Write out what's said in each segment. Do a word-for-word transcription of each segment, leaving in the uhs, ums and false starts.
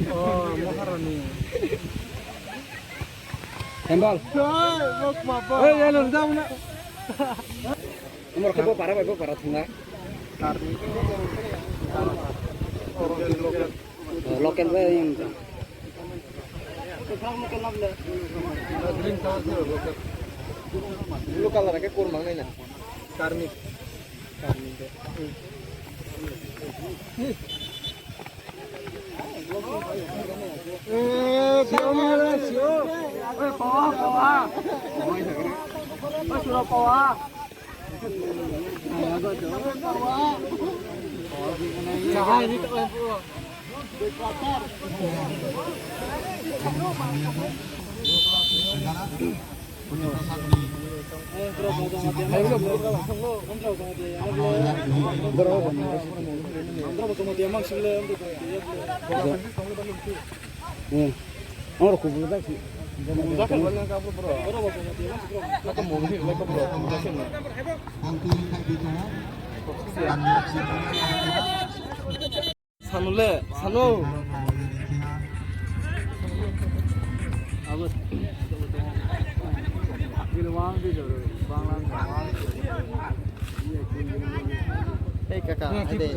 Oh, Maharani. Hembal. Hey, hey, hey, hey, hey, hey. Umar khe bo para bai bo para thwngna. Karni. Oh, local bai yang. Blue color ke kurmang nai na. Karni. Karni de. Sanule, sanu. Abo. Hey, kaka, ade.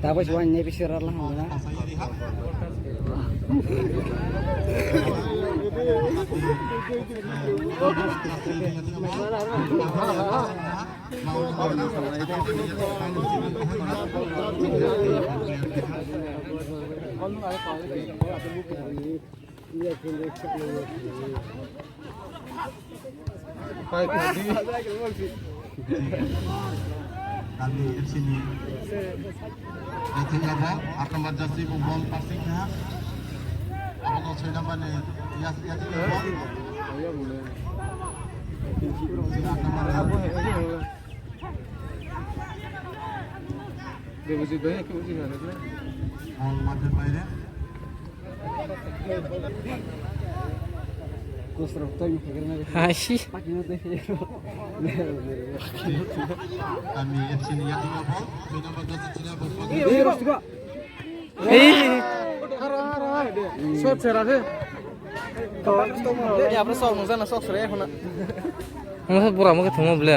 Tabuk si wani nebi sir lah, na. Kami F C ni. Athing abo, akhama jasi bo ball passing kha. Abo no soi number ni yas, yas ni ball. Si akhama ni. Bebejit bhai, ekটু উঁচু হয়ে গেছে। Ball মাঠের বাইরে। Hai. Kami F C ni yathing abo, soi number jasi chini abo. Ei. Sot sera de. Ya, apa sok nungsa na sok sera ya, hona. Nungsa pura mo ke thungmo ble.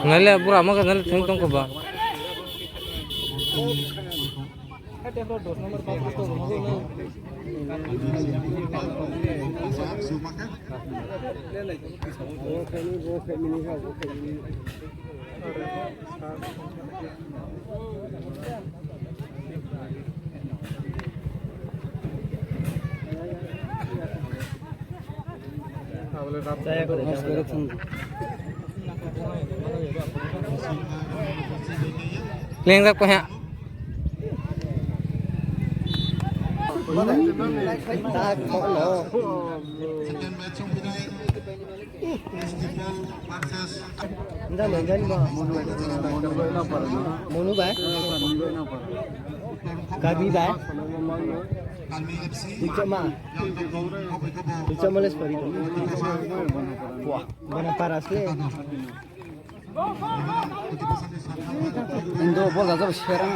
Nale pura mo ke nale thung tong ko ba. Lengjak paha. Monu bai. Gabi bai. Tuchama. Tuchama les pari. Wah, bana paras le. Indo bol da jabo serang.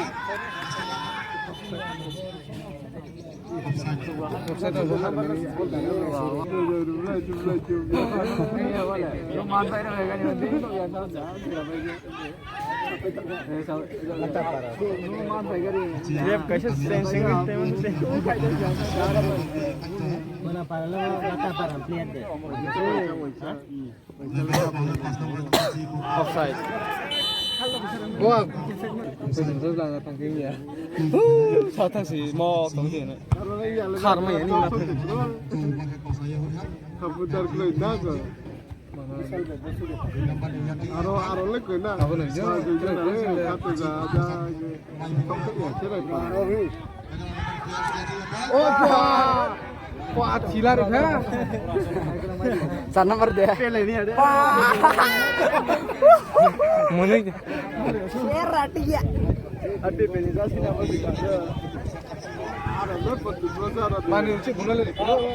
Mana para lo mata para player de. Offside. Bo. Sata si mo tong de na. Khar ma yani ma. Kaputar kloi na ko. Aro, aro le kloi na. Abo na jo. Kaputar ja ja. Opa! Wah, thila ri kha. Char number de. Pele ni ade. Muni. Share rati ya. Ate pele ja sina. Mani uchi guna le.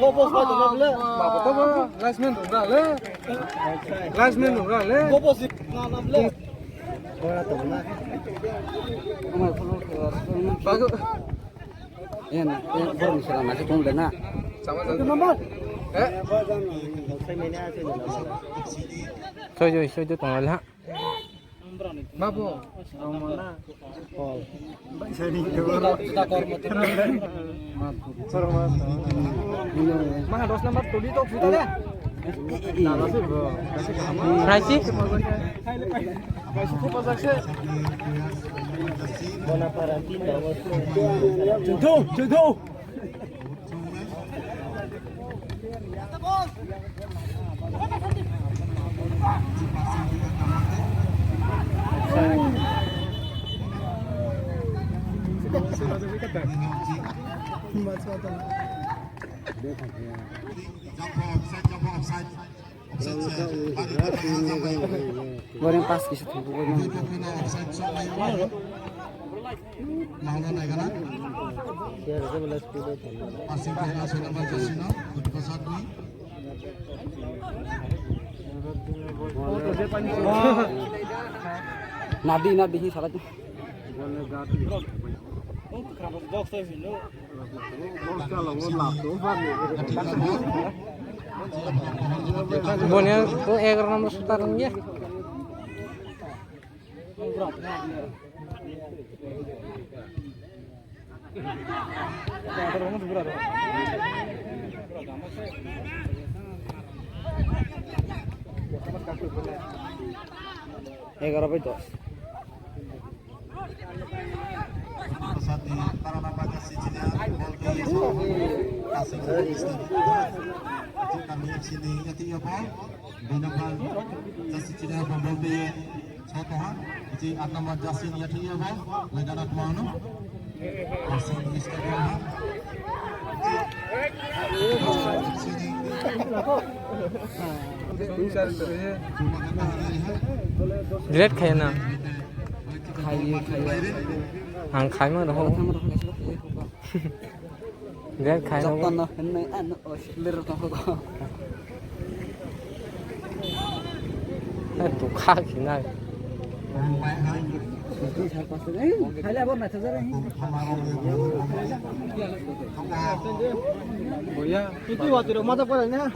Bo boss ba to le. Baba to ba. Last man rok le. Last man rok le. Bo boss na na le. Bago. Yan, yan, borok ni sara nasi tong le na. Sama sama. Eh? Sojo, sojo tong le ha. Babu, romona. Paul. Maha dos number tuli tok sudah deh. Naisi? Contoh, contoh. Boreng pas kisa thangkuk bai mano. Nadi, nadi, hi salah. Boni o egaroh number sutar wngya. Egaroh bai dos. Delete khai na. Khai, khai. Ang khai ma roho. Delete khai roho. Jotono hinwi ano osler roho. Eh, tu kha khinai. Hai le bo na thajar. Boya. Itu wati ro mata pora na.